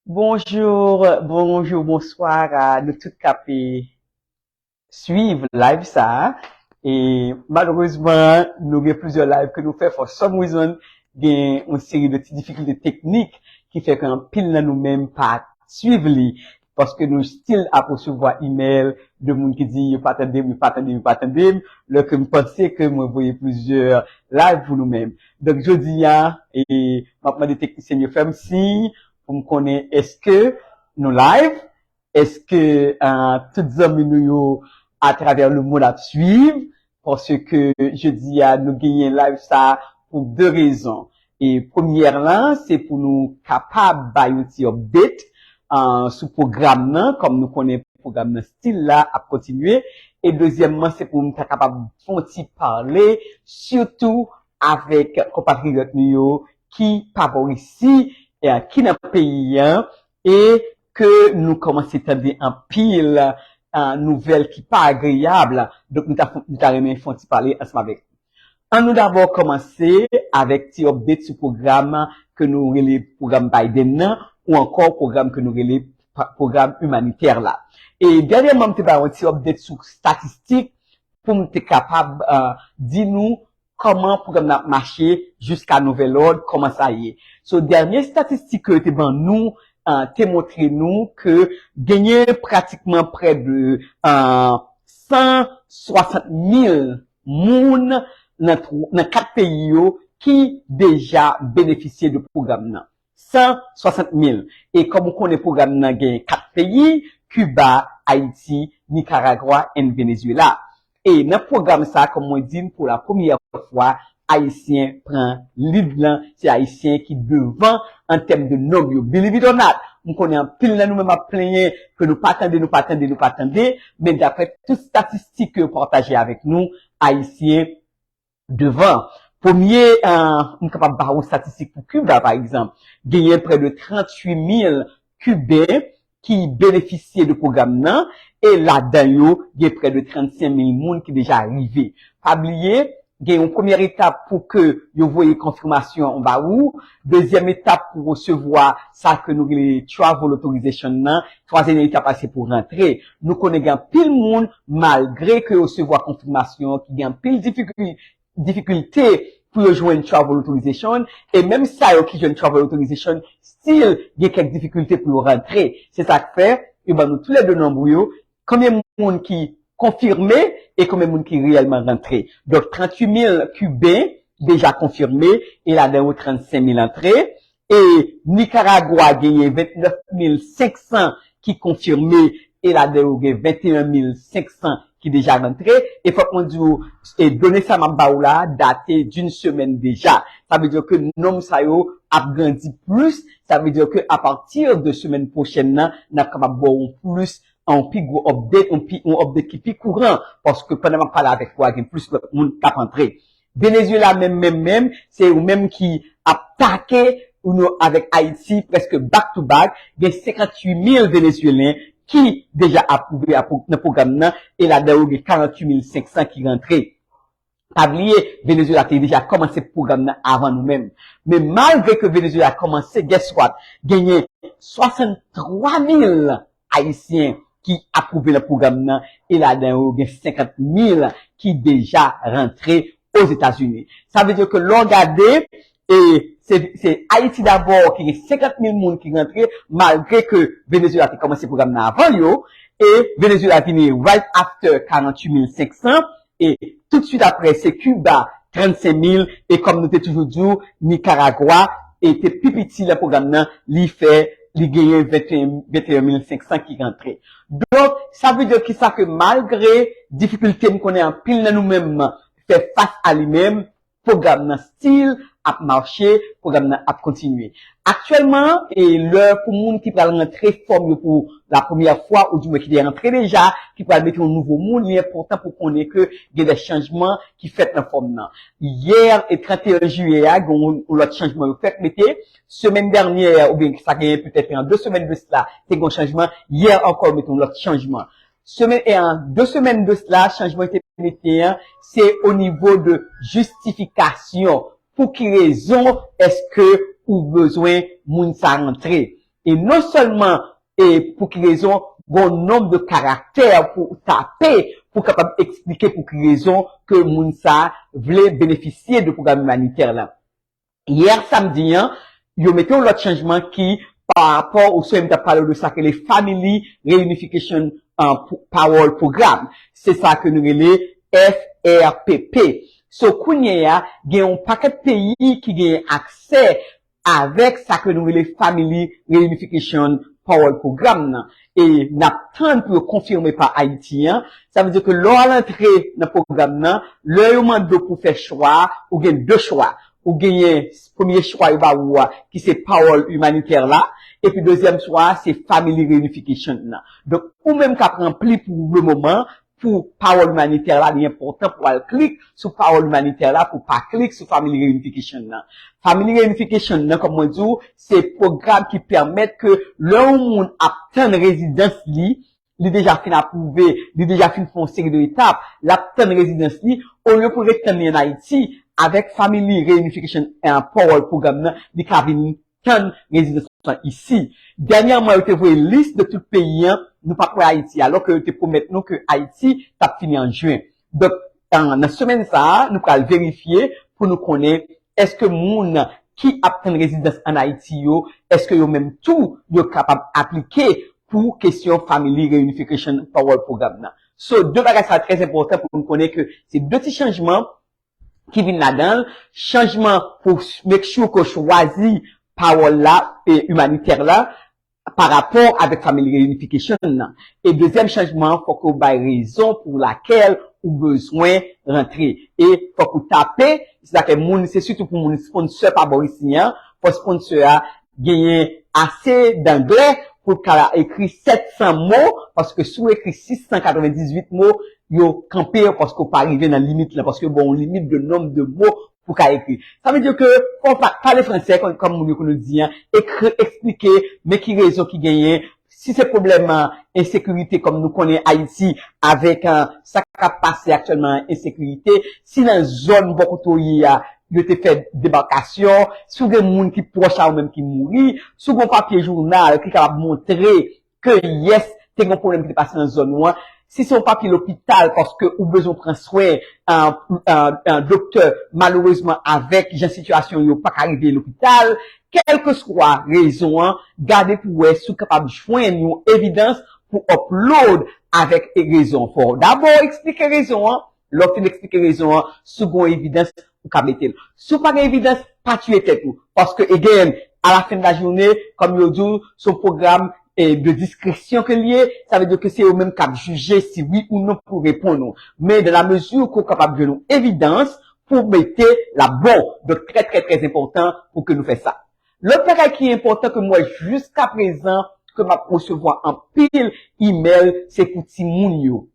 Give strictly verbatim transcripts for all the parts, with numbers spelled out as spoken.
Bonjou, bonjou, bonswa a nou tout k ap swiv live sa a. E malerezman, nou gen plizyè live ke nou fè, for some reason, gen yon seri de ti difikilte teknik ki fè ke anpil nan nou menm pa swiv li. Paske nou still ap resevwa email de moun ki di yo pa tande m, yo pa tande m, yo pa tande m, lè ke m panse ke mwen voye plizyè live pou nou menm. Donk, jodi a, e, m ap mande teknisyen yo fè m siy pou m konnen èske nou live, èske, ah, tout zanmi nou yo atravè lemonn ap swiv, paske jodi a nou genyen live sa pou de rezon. E premyè lan, se pou nou kapab bay yon ti update, ah, sou pwogram nan, kòm nou konnen pwogram nan still la ap kontinye. E dezyèmman, se pou nou ta kapab fè yon ti pale, sitou avèk konpatriyòt nou yo ki pa bò isi, e, ki nan peyi an, e ke nou kòmanse tande anpil, a, nouvèl ki pa agreyab. Donk, nou ta, nou ta renmen fè yon ti pale ansanm avèk nou. An nou dabò kòmanse avèk ti update sou pwogram ke nou rele pwogram Biden nan, ou ankò pwogram ke nou rele pa-, pwogram imanitè la. E dènyèman, m te bay yon ti update sou statistik pou m te kapab, a, di nou kòman pwogram nan ap mache jiska nouvèl òd, kòman sa ye. So, dènye statistik ke yo te ban nou, a, te montre nou ke genyen pratikman prè de, a, san swasant mil moun nan tw-, nan kat peyi yo ki deja benefisye de pwogram nan. San swasant mil. E kòm ou konnen, pwogram nan gen kat peyi, Kiba, Ayiti, Nikaragwa and Venezuela. E nan pwogram sa, kòm mwen di n, pou la premyè fwa, Ayisyen pran lead lan, se Ayisyen ki devan an tèm de nonb yo. Believe it or not, m konnen anpil nan nou menm ap plenyen ke nou pa tande, nou pa tande, nou pa tande, men daprè tout statistik ke yo pataje avèk nou, Ayisyen devan. Premye, ah, m kapab ba ou statistik pou Kiba, pa egzanp. Genyen prè de tranntuit mil Kiben ki benefisye de pwogram nan, e ladan yo, gen prè de trannsenk mil moun ki deja rive. Pa bliye, gen yon premyè etap pou ke yo voye konfimasyon an ba ou, dezyèm etap pou resevwa sa ke nou rele travel authorization nan, twazyèm etap la se pou rantre. Nou konnen gen anpil moun, malgre ke yo resevwa konfimasyon, ki gen anpil difikil-, difikilte pou yo jwenn travel authorization, e menm sa yo ki jwenn travel authorization, still gen kèk difikilte pou yo rantre. Se sa k fè, yo ban nou toulède nonb yo, konbyen moun ki konfime e konbyen moun ki reyèlman rantre. Donk, tranntuit mil Kiben deja konfime, e ladan yo trannsenk mil antre. E Nikaragwa genyen vennèf mil senksan ki konfime, e ladan yo gen venteyen mil senksan ki deja rantre. E fòk mwen di w, e done sa m ap ba ou la a date d'une semaine déjà. Sa vle di ke nonb sa yo ap grandi plis. Sa vle di ke apati de semèn pwochèn nan, n ap kapab ba w yon plis, yon pi gwo update, yon pi, yon update ki pi kouran, paske pandan m ap pale avèk ou a, gen plis lòt moun k ap antre. Venezuela menm, menm, menm, se yo menm ki ap take ou nou avèk Ayiti prèske back to back. Gen senkantuit mil Venezuelen ki deja apwouve apwou-, nan pwogram nan, e ladan yo gen karantuit mil senksan ki rantre. Pa bliye, Venezuela te deja kòmanse pwogram nan avan nou menm. Men malgre ke Venezuela kòmanse, guess what? Genyen swasanntwa mil Ayisyen ki apwouve nan pwogram nan, e ladan yo gen senkant mil ki deja rantre Ozetazini. Sa vle di ke lè w gade, e se, se Ayiti dabò ki gen senkant mil moun ki rantre, malgre ke Venezuela te kòmanse pwogram nan avan yo, e Venezuela vini right after karantuit mil senksan, e toutswit apre se Kiba, trannsenk mil, e kòm nou te toujou di w, Nikaragwa, e te pi piti nan pwogram nan, li fè, li genyen venteyen, venteyen mil senksan ki rantre. Donk, sa vle di ki sa ke malgre difikilte m konnen anpil nan nou menm fè fas a li menm, pwogram nan still ap mache, pwogram nan ap kontinye. Aktyèlman, e lè pou moun ki pral rantre fòm yo pou la premyè fwa, oudimwen ki te rantre deja, ki pral mete yon nouvo moun, li enpòtan pou konnen ke gen de chanjman ki fèt nan fòm nan. Yè, e trannteyen jiyè a, gen yon, yon lòt chanjman yo fèk mete. Semèn dènyè, oubyen sa genyen petèt an de semèn de sila, te gen yon chanjman. Yè ankò, yo mete yon lòt chanjman. Semèn, e an de semèn de sila, chanjman te mete an, se o nivo de jistifikasyon. Pou ki rezon èske ou bezwen moun sa rantre? E non sèlman e pou ki rezon, gon nonb de karaktè pou tape, pou kapab eksplike pou ki rezon ke moun sa vle benefisye de pwogram imanitè la. Yè samdi an, yo mete yon lòt chanjman ki pa rapò ou sonje m t ap pale w de sa ke le Family Reunification uh, Parole Program. Se sa ke nou rele F R P P. So kounye a, gen yon pakèt peyi ki gen aksè avèk sa ke nou rele Family Reunification Parole Program nan. E n ap tann pou yo konfime pa Ayiti an. Sa vle di ke lè w al antre nan pwogram nan, lè yo mande w pou fè chwa, ou gen de chwa. Ou genyen premye chwa yo ba ou a, ki se pawòl imanitè la, epi dezyèm chwa a, se family reunification nan. Donk, ou menm k ap ranpli pou le moman, pou pawòl imanitè la, li enpòtan pou al klik sou pawòl imanitè la, pou pa klik sou family reunification nan. Family reunification nan, kòm mwen di w, se pwogram ki pèmèt ke lè yon moun ap tann rezidans li, li deja fin apwouve, li deja fin fè yon seri de etap, l ap tann rezidans li, olye pou ret tann li ann Ayiti, avèk Family Reunification and Parole Program nan, li ka vin tann rezidans lan isi. Dènyèman, yo te voye lis de tout peyi an, nou pa t wè Ayiti, alò ke yo te pwomèt nou ke Ayiti t ap fini an jen. Donk, nan semèn sa a, nou pral verifye pou nou konnen èske moun ki ap tann rezidans ann Ayiti yo, èske yo menm tou yo kapab aplike pou kesyon Family Reunification Parole Program nan. So, de bagay sa trè enpòtan pou nou konnen ke se de ti chanjman ki vin ladan l, chanjman pou make sure ke w chwazi pawòl la, e imanitè la, pa rapò avèk Family Reunification nan. E dezyèm chanjman an, fòk ou bay rezon pou lakèl ou bezwen rantre. E fòk ou tape, se sa ke moun, se sitou pou moun sponsor pa bò isi an, fò sponsor a genyen ase danglè pou l ka ekri sèt san mo, paske si w ekri sis san katrevendizuit mo, yo kanpe w paske w pa rive nan limit lan, paske yo ba w yon limit de nonb de mo pou ka ekri. Sa vle di ke fò w pa, pale fransè, kòm, kòm moun yo konn di an, ekri, eksplike, men ki rezon ki genyen, si se pwoblèm ensekirite, kòm nou konnen Ayiti, avèk sa k ap pase aktyèlman, ensekirite, si nan zòn bò kote w ye a, yo te fè debakasyon, si w gen moun ki pwòch a ou menm ki mouri, si w gen papye jounal ki kapab montre ke yès, te gen yon pwoblèm ki te pase nan zòn ou an, si se yon papye lopital, paske ou bezwen pran swen, doktè, malerezman, avèk jan sitiyasyon yo pa ka rive lopital, kèlkeswa rezon an, gade pou wè si w kapab jwenn yon evidans pou upload avèk rezon an. Fò w dabò eksplike rezon an, lè w fin eksplike rezon an, si w gen yon evidans, ou ka mete l. Si w pa gen evidans, pa tiye tèt ou. Paske, again, alafen de lajounen, kòm yo di w, se yon pwogram de diskresyon ke l ye, sa vle di ke se yo menm k ap jije si wi ou non pou reponn ou. Men, dans la mesure ke w kapab jwenn yon evidans pou mete, l ap bon. Donk, trè, trè, trè enpòtan pou ke nou fè sa. Lòt bagay ki enpòtan ke m wè jiskaprezan, ke m ap resevwa anpil imèl, se pou timoun yo.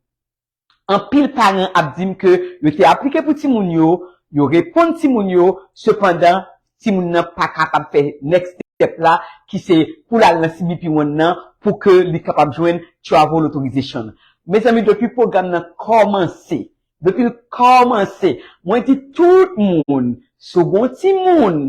Anpil paran ap di m ke yo te aplike pou timoun yo, yo reponn timoun yo, sepandan, timoun nan pa kapab fè next step la, ki se pou l al nan C B P One nan, pou ke li kapab jwenn travel authorization. Mezanmi, depi pwogram nan kòmanse, depi l kòmanse, mwen di tout moun, si w gen yon timoun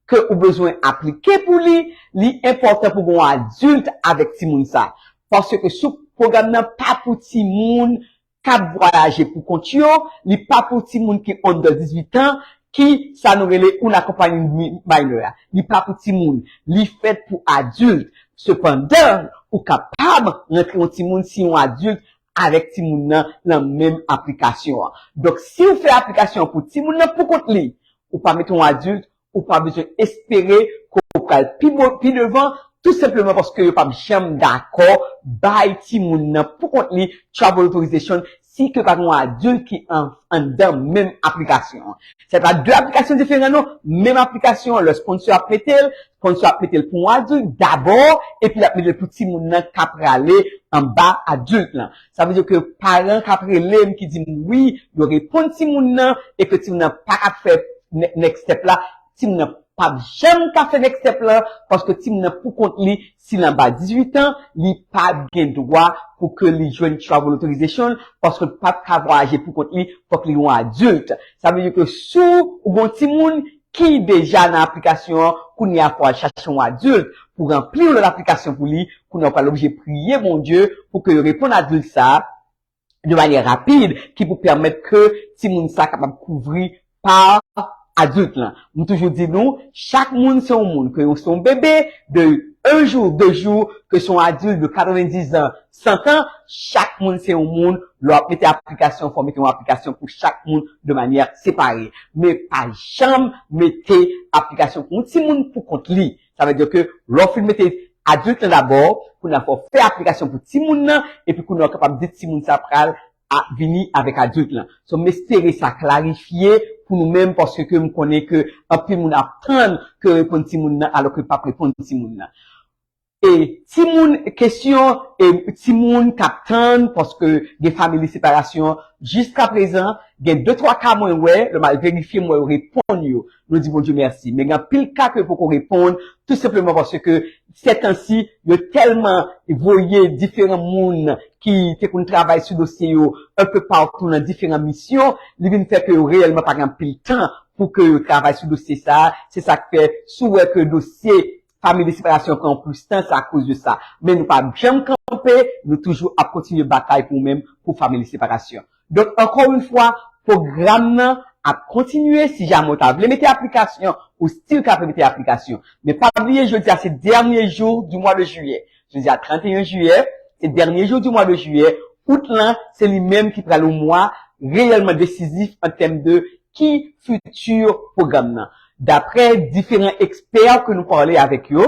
ke ou bezwen aplike pou li, li enpòtan pou gen yon adilt avèk timoun sa. Paske si pwogram nan pa pou timoun k ap vwayaje pou kont yo, li pa pou timoun ki under dizuit an, ki sa nou rele unaccompanied minor a. Li pa pou timoun, li fèt pou adilt. Sepandan, ou kapab rantre yon timoun si yon adilt avèk timoun nan nan menm aplikasyon an. Donk, si w fè aplikasyon an pou timoun nan pou kont li, ou pa mete yon adilt, ou pa bezwen espere ke w pral pi bon, pi devan, tou senpleman paske yo p ap janm dakò bay timoun nan pou kont li travel authorization si ke pa gen yon adilt ki an, anndan menm aplikasyon an. Se pa de aplikasyon diferan non, menm aplikasyon an, lè sponsor ap mete l, sponsor ap mete l pou yon adilt dabò, epi l ap mete l pou timoun nan k ap prale anba adilt lan. Sa vle di ke paran k ap rele m ki di m wi, yo reponn timoun nan, e ke timoun nan pa ka fè ne-, next step la, timoun nan p ap janm ka fè next step lan, paske timoun nan pou kont li, si l anba dizuit an, li pa gen dwa pou ke li jwenn travel authorization, paske l p ap ka vwayaje pou kont li, fòk li yon adilt. Sa vle di ke si w gen yon timoun ki deja nan aplikasyon an, kounye a fò w al chache yon adilt ou ranpli yon lòt aplikasyon pou li, kounye a ou pral oblije priye Bondye pou ke yo reponn adilt sa a de manyè rapid, ki pou pèmèt ke timoun sa a kapab kouvri pa adilt lan. M toujou di nou, chak moun se yon moun, ke se yon bebe de un jour, deux jours, ke se yon adilt de quatre-vingt-dix ans, cent ans, chak moun se yon moun, lè w ap mete aplikasyon, fò w mete yon aplikasyon pou chak moun de manyè separe. Men pa janm mete aplikasyon pou yon timoun pou kont li. Sa vle di ke lè w fin mete adilt lan dabò, kounye a fò w fè aplikasyon pou timoun nan, epi kounye a w kapab di timoun sa pral a vini avèk adilt lan. So, m espere sa klarifye pou nou menm, paske ke m konnen ke anpil moun ap tann ke reponn timoun nan, alò ke p ap reponn timoun nan. E timoun, kesyon, e timoun k ap tann, paske gen family separation, jiskaprezan, gen de twa ka mwen wè, lè m al verifye, m wè yo reponn yo. Nou di Bondye mèsi. Men gen anpil ka ke yo poko reponn, tou senpleman paske sètansi, yo tèlman voye diferan moun ki te konn travay sou dosye yo un peu partout nan diferan misyon, li vin fè ke yo reyèlman pa gen anpil tan pou ke yo travay sou dosye sa a. Se sa k fè, si w wè ke dosye family separation pran plis tan, se akoz de sa. Men nou p ap janm kanpe, nou toujou ap kontinye batay pou ou menm pou family separation. Donk, ankò yon fwa, pwogram nan ap kontinye. Si jamè w ta vle mete aplikasyon, ou still ka mete aplikasyon. Men pa bliye, jodi a se dènye jou du mois de juillet. Jodi a trannteyen jiyè, se dènye jou du mois de juillet. Out lan, se li menm ki pral yon mwa reyèlman desizif an tèm de ki fiti pwogram nan. Daprè diferan ekspè ke nou pale avèk yo,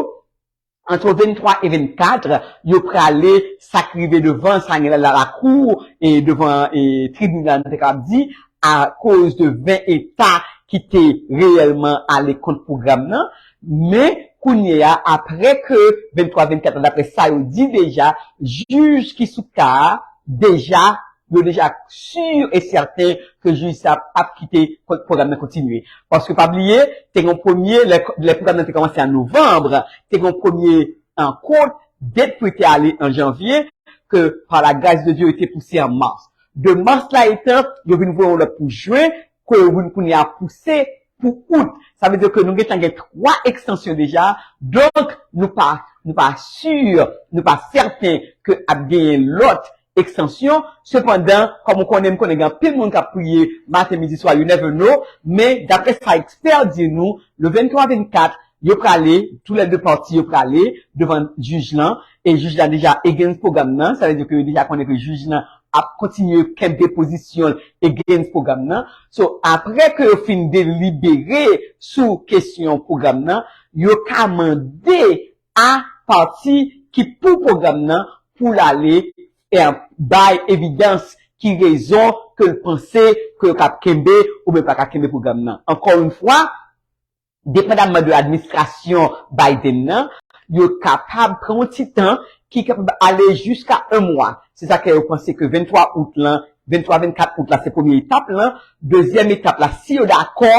ant venntwa e vennkat, yo prale sa k rive devan, sa gen la lakou, e devan e tribinal, nou te kapab di, akoz de ven eta ki te reyèlman ale kont pwogram nan. Men, kounye a, apre ke venntwa vennkat an, daprè sa yo di deja, jij ki sou ka a, deja, yo deja si e sèten ke jij sa ap kite pwogram nan kontinye. Paske pa bliye, te gen yon premye, lè, lè pwogram nan te kòmanse an novanm, te gen yon premye rankont, det pou te ale an janvye, ke par la grâce de Dieu, yo te pouse an mas. De mas la etan, yo vin voye yon lòt pou jen, ke yo vin kounye a pouse pou out. Sa vle di ke nou gentan gen twa ekstansyon deja, donk nou pa, nou pa si, nou pa sèten ke ap genyen lòt ekstansyon. Sepandan, kòm ou konnen, m konnen gen anpil moun k ap priye maten, midi, swa, you never know, men daprè sa ekspè di nou, le venntwa vennkat, yo prale, tou lè de pati yo prale devan jij lan, e jij la deja against pwogram nan, sa vle di ke yo deja konnen ke jij lan ap kontinye kenbe pozisyon l against pwogram nan. So, apre ke yo fin delibere sou kesyon pwogram nan, yo ka mande a pati ki pou pwogram nan pou l ale e bay evidans ki rezon ke l panse ke yo ka kenbe oubyen pa ka kenbe pwogram nan. Ankò yon fwa, depandamman de administrasyon Biden nan, yo kapab pran yon ti tan ki kapab ale jiska un mwa. Se sa ke yo panse ke venntwa out lan, venntwa vennkat out la, se premye etap lan. Dezyèm etap la, si yo dakò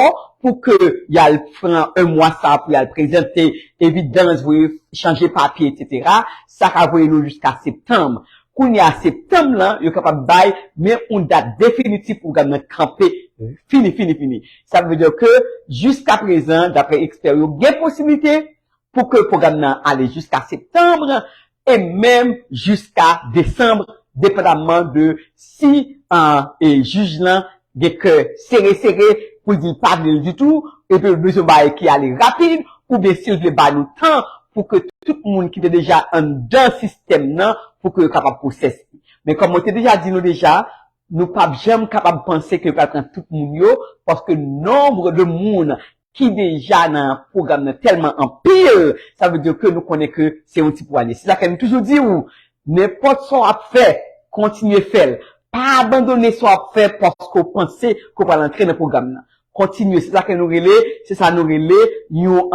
pou ke y al pran un mwa sa pou y al prezante evidans, voye chanje papye, etsetera, sa ka voye nou jiska septanm. Kounye a septanm lan, yo kapab bay, men yon dat definitif pwogram nan kanpe fini, fini, fini. Sa vle di ke jiska prezan, daprè ekspè yo, gen posiblite pou ke pwogram nan ale jiska septanm e menm jiska desanm, depandamman de si e jij lan gen kè sere sere pou di l pa vle l ditou, epi l bezwen bagay ki ale rapid, oubyen si l vle ba nou tan pou ke tout moun ki te deja anndan sistèm nan, pou ke yo kapab pwosès li. Men kòm mwen te deja di nou deja, nou p ap janm kapab panse ke yo pral pran tout moun yo, paske nonb de moun ki deja nan pwogram nan tèlman anpil, sa vle di ke nou konnen ke se yon ti pwanye. Se sa ke nou toujou di w, nenpòt sa w ap fè, kontinye fè l. Pa abandone sa w ap fè paske w panse ke w pral antre nan pwogram nan. Kontinye, se sa ke nou rele, se sa nou rele yon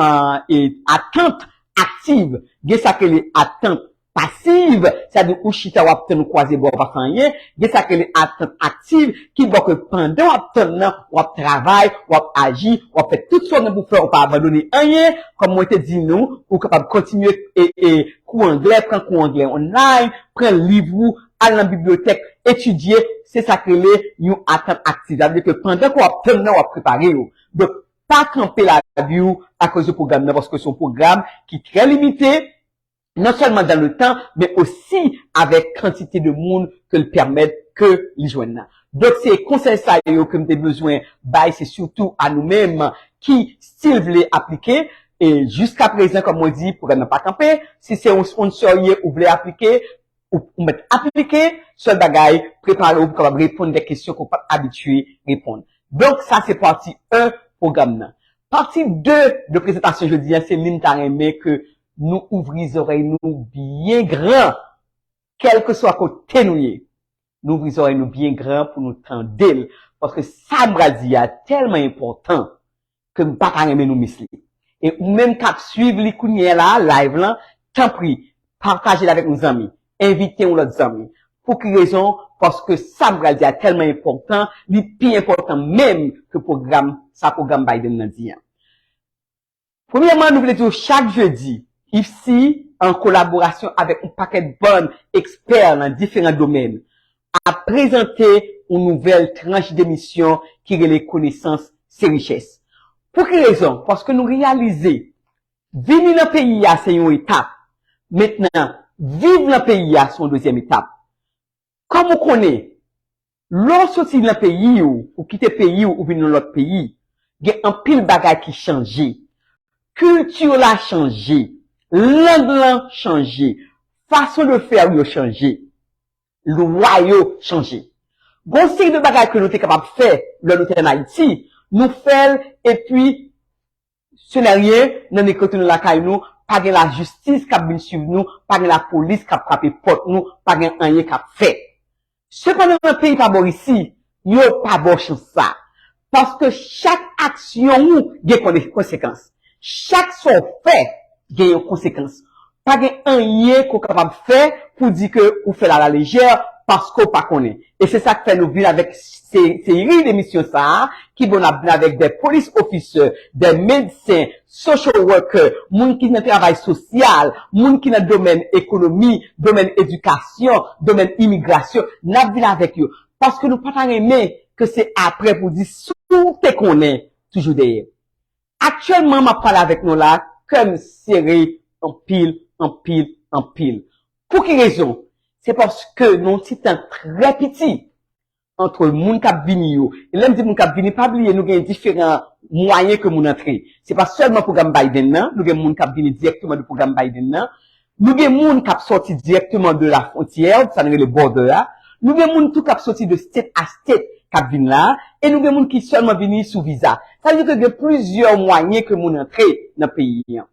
e, atant aktiv. Gen sa ke rele atant pasiv, sa di ou chita w ap tann, ou kwaze bra, ou pa fè anyen. Gen sa ke rele atant aktiv, ki bò ke pandan w ap tann nan, w ap travay, w ap aji, w ap fè tout sa w gen pou fè, ou pa abandone anyen. Kòm mwen te di nou, ou kapab kontinye e, e kou anglè, pran kou anglè online, pran liv ou, al nan bibliyotèk, etidye, se sa k rele yon atant aktiv. Sa vle di ke pandan ke w ap tann nan, w ap prepare w. Donk, pa kanpe lavi w akoz de pwogram nan, paske se yon pwogram ki trè limite, non sèlman dan le tan, men osi avèk kantite de moun ke l pèmèt ke li jwenn nan. Donk, se konsèy sa yo ke m te bezwen bay, se sitou a nou menm ki still vle aplike. E jiska prezan, kòm mwen di, pwogram nan pa kanpe. Si se yon sponsor ye ou vle aplike, ou, ou mèt aplike. Sèl bagay, prepare w pou kapab reponn de kesyon ke w pa t abitye reponn. Donk, sa se pati en pwogram nan. Pati de de prezantasyon jodi a, se li m ta renmen ke nou ouvri zòrèy nou byen gran, kèlkeswa kote nou ye. Nou ouvri zòrèy nou byen gran pou nou tande l, paske sa m pral di a tèlman enpòtan ke m pa ta renmen nou mis li. E ou menm k ap swiv li kounye a la, live lan, tanpri, pataje l avèk yon zanmi. Envite yon lòt zanmi. Pou ki rezon? Paske sa m pral di a tèlman enpòtan, li pi enpòtan menm ke pwogram, sa pwogram Biden nan di a. Premyèman, nou vle di w chak jedi, IFSI, an kolaborasyon avèk yon pakèt bann ekspè nan diferan domèn, ap prezante yon nouvèl tranch de emisyon ki rele Konesans se richès. Pou ki rezon? Paske nou reyalize, vini nan peyi a se yon etap. Mentnan, viv nan peyi a se yon dezyèm etap. Kòm ou konnen, lè w soti nan peyi w, ou kite peyi w, ou vin nan lòt peyi, gen anpil bagay ki chanje. Kilti w la chanje, lang lan chanje, fason de fè yo chanje, lwa yo chanje. Gon seri de bagay ke nou te kapab fè lè nou te ann Ayiti, nou fè l, epi se nè ryen, nan nèg retounen lakay nou, pa gen lajistis k ap vin swiv nou, pa gen lapolis k ap frape pòt nou, pa gen anyen k ap fèt. Sepandan, nan peyi pa bò isi, yo pa ba w chans sa. Paske chak aksyon ou gen konde-, konsekans. Chak sa w fè gen yon konsekans. Pa gen anyen ke w kapab fè pou di ke ou fè l alalejè paske w pa konnen. E se sa k fè nou vin avèk se-, seri de emisyon sa a, ki bon, n ap vin avèk de polis ofisè, de medsen, social worker, moun ki nan travay sosyal, moun ki nan domèn ekonomi, domèn edikasyon, domèn imigrasyon, n ap vin avèk yo. Paske nou pa ta renmen ke se apre pou di si w te konnen, toujou dèyè. Aktyèlman, m ap pale avèk nou la, kè m sere anpil, anpil, anpil. Pou ki rezon? Se paske nan yon ti tan trè piti, ant moun k ap vini yo. E lè m di moun k ap vini, pa bliye, nou gen diferan mwayen ke moun antre. Se pa sèlman pwogram Biden nan, nou gen moun k ap vini dirèkteman de pwogram Biden nan. Nou gen moun k ap sòti dirèkteman de la fwontyè, sa n rele border a. Nou gen moun tou k ap sòti de state a state k ap vin la. E nou gen moun ki sèlman vini sou viza. Sa vle di ke gen plizyè mwayen ke moun antre nan peyi an.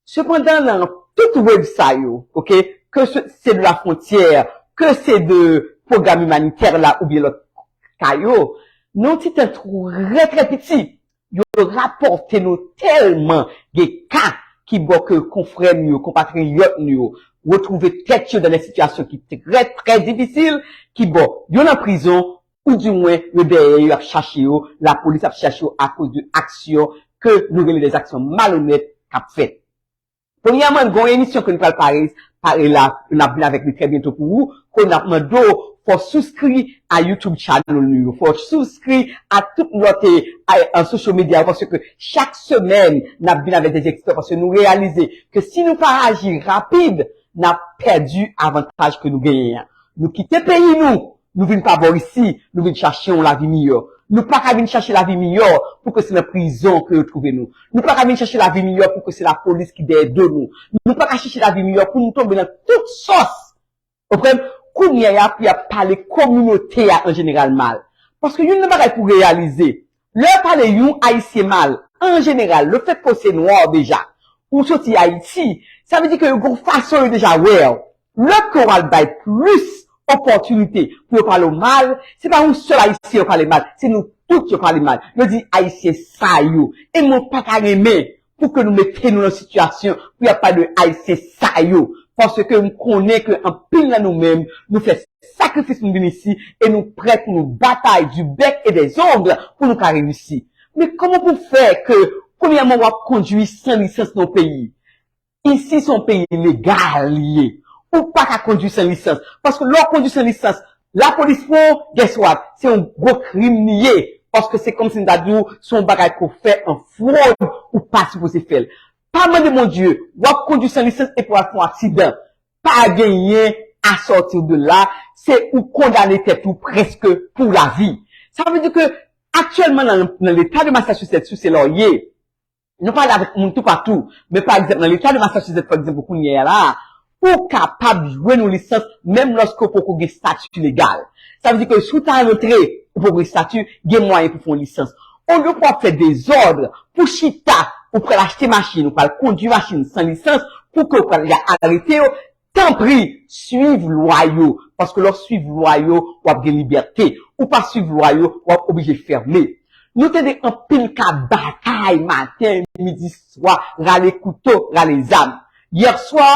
Sepandan, nan tout web sa yo, oke, ke se, se de la fwontyè, ke se de pwogram imanitè la oubyen lòt ka yo, nan yon ti tan trè, trè piti, yo rapòte nou tèlman gen ka ki bò ke konfrè nou yo, konpatriyòt nou yo, retwouve tèt yo dan de sitiyasyon ki trè, trè difisil, ki bò, yo nan prizon, oudimwen yo dèyè yo, y ap chache yo, lapolis ap chache yo akoz de aksyon ke nou rele de aksyon malonèt k ap fèt. Premyèman, gen yon emisyon ke nou pral pare, pare la, n ap vin avèk li trè byento pou ou, ke n ap mande w fò w souskri a YouTube channel nou yo, fò w souskri a tout lòt, eh, a, a social media yo, paske chak semèn, n ap vin avèk de ekspè, paske nou reyalize ke si nou pa aji rapid, n ap pèdi avantaj ke nou genyen an. Nou kite peyi nou, nou vin pa bò isi, nou vin chache yon lavi miyò. Nou pa ka vin chache lavi miyò pou ke se nan prizon ke yo twouve nou. Nou pa ka vin chache lavi miyò pou ke se lapolis ki dèyè do nou. Nou pa ka chache lavi miyò pou nou tonbe nan tout sòs. Ou konprann? Kounye a, pou y ap pale kominote a an jeneral mal. Paske youn nan bagay pou reyalize, lè yo pale yon Ayisyen mal, an jeneral, lefètke w se nwa deja, ou soti Ayiti, sa vle di ke yo gon fason yo deja wè w. Lè ke w al bay plis opòtinite pou yo pale w mal, se pa yon sèl Ayisyen yo pale mal, se nou tout yo pale mal. Yo di Ayisyen sa yo. E mwen pa ta renmen pou ke nou mete nou nan sitiyasyon pou y ap pale de Ayisyen sa yo. Paske m konnen ke anpil nan nou menm, nou fè sakrifis pou nou vin isi e nou prè pou nou batay du bec et des ongles pou nou ka reyisi. Men kòman pou fè ke, premyèman, w ap kondui san lisans nan yon peyi? Isi se yon peyi legal li ye. Ou pa ka kondui san lisans. Paske lè w kondui san lisans, lapolis pran w, guess what? Se yon gwo krim li ye. Paske se kòmsi m ta di w, se yon bagay ke w fè an fwod, ou pa sipoze fè l. Pa mande Bondye, w ap kondui san lisans epi w al fè yon aksidan. Pa genyen à sortir de là, se ou kondane tèt ou prèske pou lavi. Sa vle di ke aktyèlman nan, nan leta de Massachusetts, si se la w ye, nou pale avèk moun toupatou, men pa egzanp, nan leta de Massachusetts, pa egzanp, kounye a la, ou kapab jwenn yon lisans menm lòske w poko gen stati legal. Sa vle di ke si w ta rantre, ou poko gen stati, gen mwayen pou fè yon lisans. Olye pou w ap fè dezòd, pou chita, ou pral achte machin, ou pral kondui machin san lisans, pou ke ou pral arete yo, tanpri, swiv lwa yo, paske lè w swiv lwa yo, w ap gen libète. Ou pa swiv lwa yo, w ap oblije fèmen. Nou tande anpil ka batay maten, midi, swa, rale kouto, rale zam. Yè swa,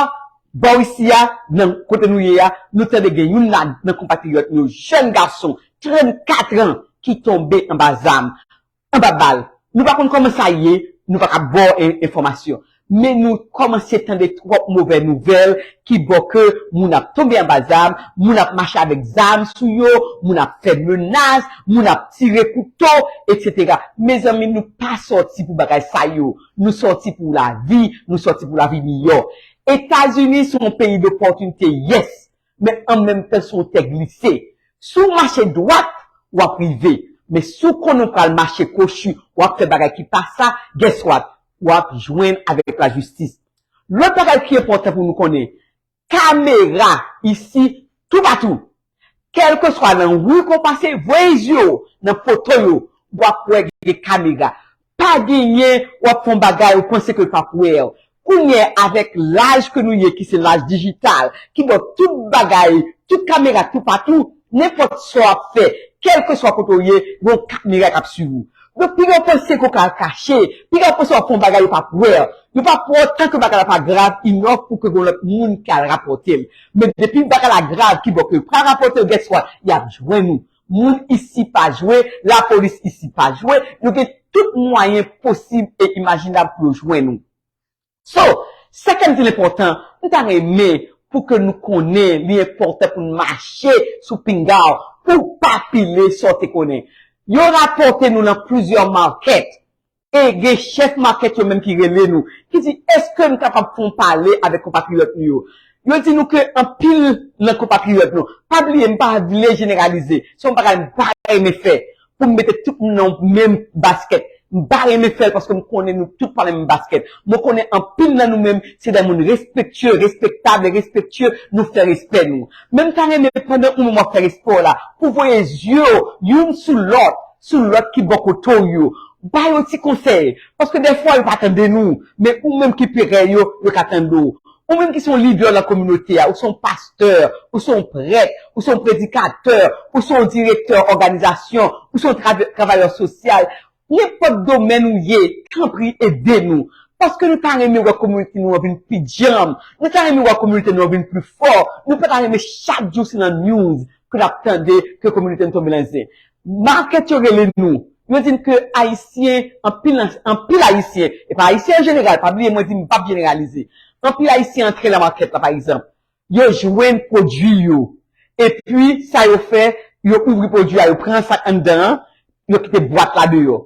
bò isi a, nan kote nou ye a, nou tande gen youn la nan konpatriyòt nou, jèn gason, trannkat an, ki tonbe anba zam, anba bal. Nou pa konn kòman sa ye, nou pa ka ba w en- enfòmasyon. Men nou kòmanse tande twòp movè nouvèl ki bò ke moun ap tonbe anba zam, moun ap mache avèk zam sou yo, moun ap fè menas, moun ap tire kouto, etsetera. Mezanmi, nou pa sòti pou bagay sa yo. Nou sòti pou lavi, nou sòti pou lavi miyò. Etazini se yon peyi dopòtinite, yes, men an menm tan se yon tè glise. Si w mache dwat, w ap rive. Men si w konnen w pral mache kwochi, w ap fè bagay ki pa sa, guess what? W ap jwenn avèk lajistis. Lòt bagay ki enpòtan pou nou konnen, kamera isi, toupatou. Kèlkeswa nan ri ke w pase, voye zye w nan poto yo, w ap wè gen kamera. Pa genyen, w ap fè yon bagay, ou panse ke l p ap wè w. Kounye a, avèk laj ke nou ye, ki se laj dijital, ki bò tout bagay, tout kamera toupatou, nenpòt sa w ap fè, kèlkeswa kote w ye, gen yon kamera k ap swiv ou. Donk, piga w panse ke w ka al kache, piga w panse w ap fè yon bagay, yo p ap wè w. Yo p ap wè w tanke bagay la pa grav enough pou ke gen lòt moun ki al rapòte l. Men depi bagay la grav, ki bò ke yo pral rapòte l, guess what? Y ap jwenn ou. Moun isi pa jwe, lapolis isi pa jwe, yo gen tout mwayen posib e imajinab pou yo jwenn ou. So, sa k fè m di l enpòtan, m ta renmen pou ke nou konnen li enpòtan pou n mache sou pinga w, pou w pa pile sa w te konnen. Yo rapòte nou nan plizyè market, e gen chèf market yo menm ki rele nou, ki di, èske n kapab fè yon pale avèk konpatriyòt nou yo? Yo di nou ke anpil nan konpatriyòt nou, pa bliye, m pa vle jeneralize, se yon bagay m pa renmen fè, pou m mete tout moun nan yon menm baskèt. M pa renmen fè l paske m konnen nou tout pa nan menm baskèt. Mwen konnen anpil nan nou menm, se de moun respektye, respektab e respektye, nou fè respè nou. Men m ta renmen pandan ou menm w ap fè respè w la, pou voye zye w youn sou lòt, sou lòt ki bò kote w yo. Ba yo ti konsèy, paske dèfwa yo pa tande nou, men ou menm ki pere yo, yo ka tande w. Ou menm ki se yon lidè nan kominote a, ou se yon pastè, ou se yon prèt, ou se yon predikatè, ou se yon direktè òganizasyon, ou se yon trav- travayè sosyal, nenpòt domèn ou ye, tanpri ede nou. Paske nou ta renmen wè kominote nou an vin pi djanm, nou ta renmen wè kominote nou an vin pi fò, nou pa ta renmen chak jou se nan news ke n ap tande ke kominote nou tonbe nan zen. Market yo rele nou, yo di n ke Ayisyen, anpil, anpil Ayisyen, e pa Ayisyen an jeneral, pa bliye mwen di m p ap jeneralize, anpil Ayisyen antre nan market la, pa egzanp, yo jwenn pwodui yo, epi sa yo fè, yo ouvri pwodui a, yo pran sa k anndan an, yo kite bwat la deyò.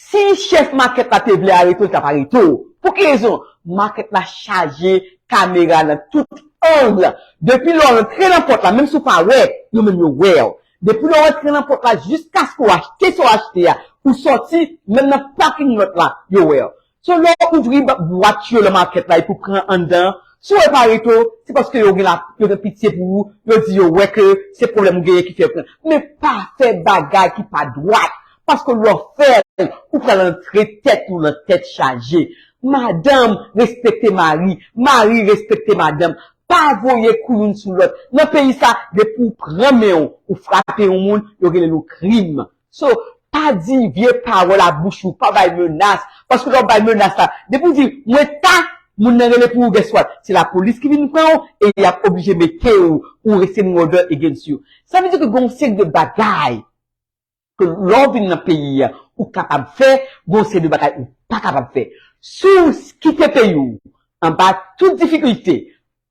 Si chèf market la te vle arete w, l t ap arete w. Pou ki rezon? Market la chaje kamera nan tout ang. Depi lè w rantre nan pòt la, menm si w pa wè, yo menm yo wè w. Depi lè w rantre nan pòt la, jiskaske w achte sa w achte a, ou sòti, menm nan parking lot la, yo wè w. So, lè w ouvri ba- bwat yo nan market la epi w pran anndan an, si w wè pa arete w, se paske yo gen la, yo gen pitye pou ou, yo di yo wè ke se pwoblèm ou genyen ki fè w pran. Men pa fè bagay ki pa dwat, paske lè w fè l, ou pral antre tèt ou nan tèt chaje. Madanm, respekte mari, mari, respekte madanm. Pa voye kou youn sou lòt. Nan peyi sa, depi w pran men w, ou frape yon moun, yo rele l yon krim. So, pa di vye pawòl a bouch ou, pa bay menas. Paske lè w bay menas la, depi w di, mwen ta, moun nan rele pou ou, guess what? Se lapolis ki vin pran w e y ap oblije mete w, ou restraining order against you. Sa vle di ke gen yon seri de bagay ke lè w vin nan peyi a, ou kapab fè, gen yon seri de bagay ou pa kapab fè. Si w kite peyi w anba tout difikilte,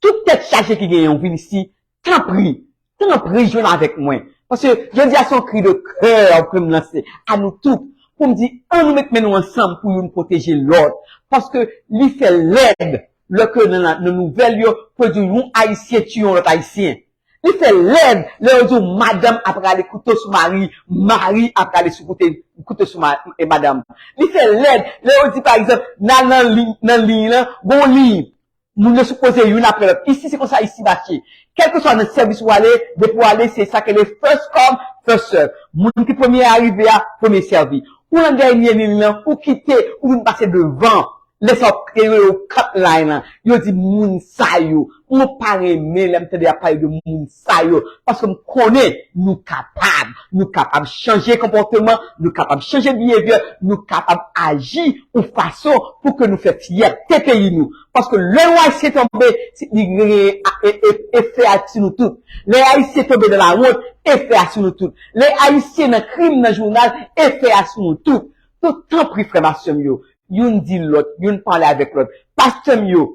tout tèt chaje ki genyen, w vin isi, tanpri, tanpri jwenn avèk mwen. Paske jodi a se yon kri de kè ke m lanse a nou tout, pou m di, ann nou met men nou ansanm pou youn pwoteje lòt. Paske li fè lèd lè ke nan, nan nouvèl yo, pou yo di yon Ayisyen tiye yon lòt Ayisyen. Li fè lèd lè yo di w madanm ap rale kouto sou mari, mari ap rale sou koute, kouto sou ma, e madanm. Li fè lèd lè yo di, pa egzanp, n al nan liy, nan liy lan, gon liy. Moun yo sipoze youn apre lòt. Isi, se konsa isi mache. Kèlkeswa nan sèvis ou ale, depi w ale, se sa ke le first come, first serve. Moun ki premye arive a, premye sèvi. Ou nan dènye liy lan, ou kite, ou vin pase devan. Lè sa yo kreye yo cut line lan. Yo di moun sa yo. Mwen pa renmen lè m tande y ap pale de moun sa yo. Paske m konnen nou kapab. Nou kapab chanje konpòteman, nou kapab chanje behavior, nou kapab aji yon fason pou ke nou fè fyète peyi nou. Paske lè yon Ayisyen tonbe, li genyen efè a sou nou tout. Lè Ayisyen tonbe nan lawont, efè a sou nou tout. Lè Ayisyen nan krim nan jounal, efè a sou nou tout. Donk, tanpri, frè m ak sè m yo, youn di lòt, youn pale avèk lòt. Pastè m yo,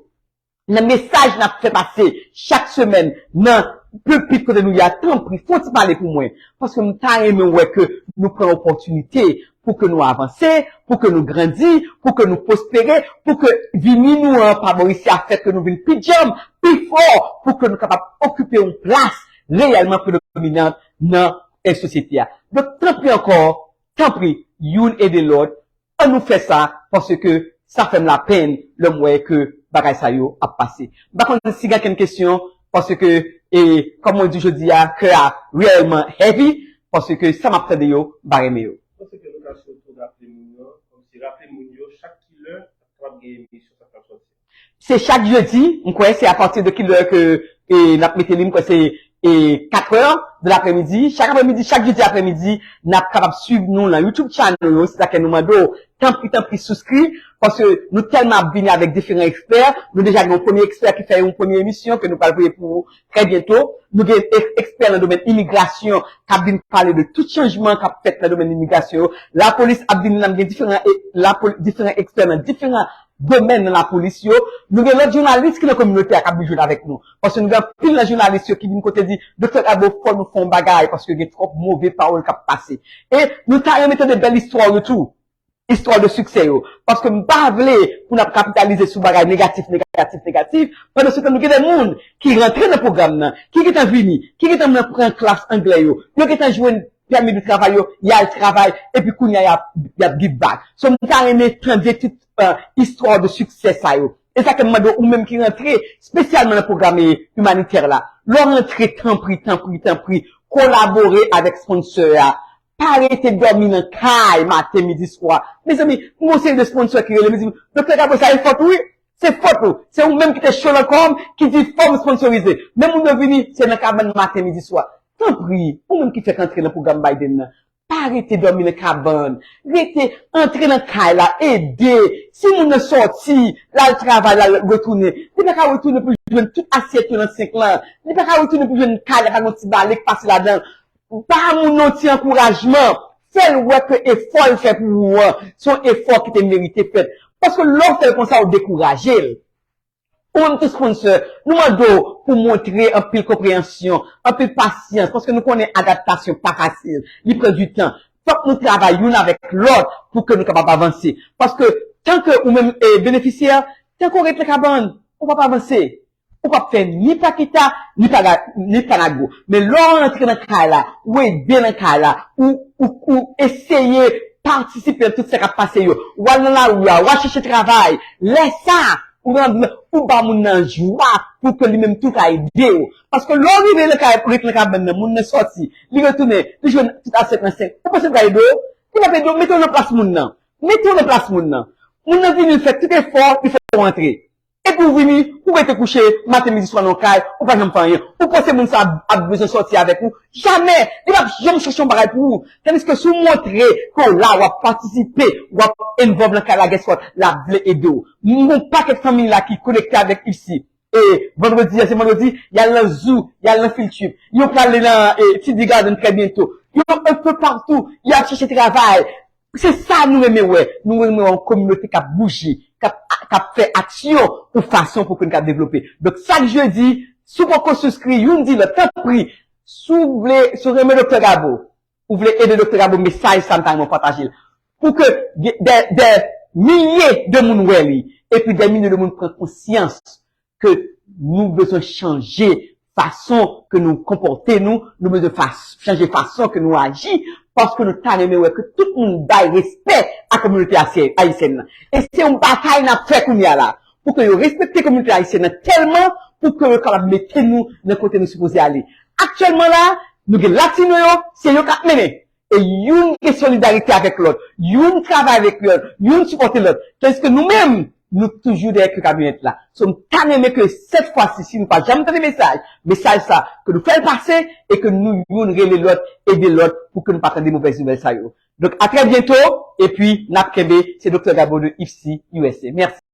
nan mesaj n ap fè pase chak semèn nan pipit kote nou ye a, tanpri, fè yon ti pale pou mwen. Paske m ta renmen wè ke nou pran opòtinite pou ke nou avanse, pou ke nou grandi, pou ke nou pwospere, pou ke vini nou an pa bò isi a fè ke nou vin pi djanm, pi fò, pou ke nou kapab okipe yon plas reyèlman predominant nan, eh, sosyete a. Donk, tanpri ankò, tanpri, youn ede lòt, ann nou fè sa, paske sa fè m lapenn lè m wè ke bagay sa yo ap pase. M pa konn si gen kenn kesyon, paske, e, kòm mwen di jodi a, kè a reyèlman heavy, paske sa m ap tande yo, m pa renmen yo. Paske nou ka sitou raple moun yo, kòmsi raple moun yo, chak kilè, kapab gen emisyon sa k ap sòti. Se chak jedi, m kwè, se apati de kilè ke, e, n ap mete li, m kwè se, e, katrè de lapremidi. Chak apremidi, chak jedi apremidi, n ap kapab swiv nou nan YouTube channel nou, se sa ke nou mande w, tanpri, tanpri, souskri, paske nou tèlman ap vini avèk diferan ekspè, nou deja gen yon premye ekspè ki fè yon premye emisyon ke nou pral voye pou ou trè byento. Nou gen ek-, ekspè nan domèn imigrasyon k ap vin pale de tout chanjman k ap fèt nan domèn imigrasyon yo. Lapolis ap vin, n ap gen diferan, e, lapoli-, diferan ekspè nan diferan domèn nan lapolis yo. Nou gen lòt jounalis ki nan kominote a k ap vin jwenn avèk nou. Paske nou gen anpil nan jounalis yo ki vin kote di, Doktè Gabo, fò nou fè yon bagay, paske gen twòp move pawòl k ap pase. E nou ta renmen tande bèl istwa yo tou. Istwa de siksè yo. Paske m pa vle pou n ap kapitalize sou bagay negatif, negatif, negatif. Pandan se tan, nou gen de moun ki rantre nan pwogram nan, ki gentan vini, ki gentan nan pran klas anglè yo, yo gentan jwenn pèmi de travay yo, y al travay, epi kounye a y ap, y ap give back. So, m ta renmen tande tout, eh, istwa de siksè sa yo. E sa ke m mande w, ou menm ki rantre espesyalman nan pwogram, eh, imanitè la. Lè w rantre, tanpri, tanpri, tanpri, kolabore avèk sponsor a. Pa rete dòmi nan kay maten, midi, swa. Mezanmi, m gon seri de sponsor ki rele m, di m, Doktè Gabo, sa e fòt ou, wi. Se fòt ou. Se ou menm ki te cho nan kò m, ki di fò m sponsorize. Men moun yo vini, se nan kabann maten, midi, swa. Tanpri, ou menm ki fèk antre nan pwogram Biden nan, pa rete dòmi nan kabann. Rete, antre nan kay la, ede. Si moun nan sòti, l al travay, l al retounen, li pa ka retounen pou jwenn tout asyèt yo nan senk lan. Li pa ka retounen pou jwenn kay la, pa gon ti bale k pase ladan l. Ba moun nan yon ti ankourajman. Fè l wè ke efò l fè pou ou an, se yon efò ki te merite fèt. Paske lè w fè l konsa, w dekouraje l. Ou menm tou sponsor, nou mande w pou montre anpil konpreyansyon, anpil pasyans, paske nou konnen adaptasyon pa fasil, li pran du tan. Fòk nou travay youn avèk lòt pou ke nou kapab avanse. Paske tanke ou menm, eh, benefisyè, tanke w ret nan kabann, ou p ap avanse. Ou p ap fè ni pa kita, ni pa ga-, ni pa nago. Men lè w rantre nan kay la, ou ede nan kay la, ou, ou, ou eseye patisipe nan tout sa k ap pase yo. W al nan lari a, w al chèche travay. Lè sa, ou rann, ou ba moun nan jwa pou ke li menm tou ka ede w. Paske lè w rive nan kay, ret nan kabann nan, moun nan sòti, li retounen, li jwenn tout asyèt nan senk. Ou panse l ka ede w? Li p ap ede w, mete w nan plas moun nan. Mete w nan plas moun nan. Moun nan vini, l fè tout efò, li fè w rantre. Epi w vini, ou rete kouche, maten, midi, swa nan kay, ou pa janm fè anyen. Ou panse moun sa ap, ap bezwen sòti avèk ou? Jamè! Li p ap janm chèche yon bagay pou ou. Tandiske si w montre ke w la, w ap patisipe, w ap involve nan kay la, guess what? L ap vle ede w. M gon pakèt fanmi la ki konekte avèk isi. E vandredi a, se vandredi, y al nan zoo, y al nan field trip. Yo prale nan, e, T D Garden trè byento. Yo un peu partout, y ap chèche travay. Se sa nou renmen wè. Nou renmen wè yon kominote k ap bouje, k ap, k ap fè aksyon yon fason pou ke n ka devlope. Donk, chak jedi, si w poko souskri, youn di lòt, tanpri, Si w vle, si w renmen Doktè Gabo, ou vle ede Doktè Gabo, mesaj sa m ta renmen w pataje l. Pou ke de, de, de milye de moun wè li, epi de milye de moun pran konsyans ke nou bezwen chanje fason ke nou konpòte nou, nou bezwen fas, chanje fason ke nou aji, paske nou ta renmen wè ke tout moun bay respè a kominote asye-, ayisyèn nan. E se yon batay n ap fè kounye a la, pou ke yo respekte kominote ayisyèn nan tèlman pou ke yo kapab mete nou nan kote nou sipoze ale. Aktyèlman la, nou gen latino yo, se yo k ap mennen. E youn gen solidarite avèk lòt, youn travay avèk lòt, youn sipòte lòt. Tandiske nou menm, nou toujou dèyè ke kamyonèt la. So, m ta renmen ke sèt fwa si, si nou pa janm tande mesaj, mesaj sa, ke nou fè l pase e ke nou youn rele lòt, ede lòt pou ke nou pa tande movèz nouvèl sa yo. Donk, a trè byento, epi n ap kenbe, se Doktè Gabo de IFSI U S A. Mèsi.